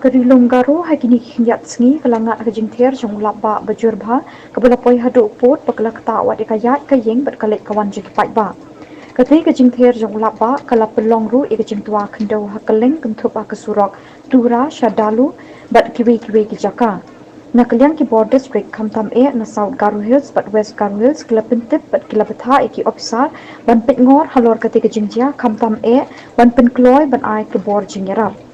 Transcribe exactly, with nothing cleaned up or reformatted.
Ka Ri Lum Garo ha kine ki khyndiat sngi ka la ngat ha ka jingther jong u lapbah bajur bha, kaba la poi haduh u pud bad ka la ktah wat ïa ka ïaid ka ïeng bad ka leit ka wan jong ki paidbah. Katei ka jingther jong u lapbah ka la pynlong ruh ïa ka jingtwa khyndew ha kylleng kynthup ha ka surok Tura sha Dalu bad kiwei kiwei ki jaka. Na ka liang ki bor district khamtam eh na South Garo Hills bad West Garo Hills ki la pyntip bad ki la bthah ïa ki ophisar ban peit ngor halor katei ka jingjia khamtam eh ban pynkloi ban ai ka bor jingïarap.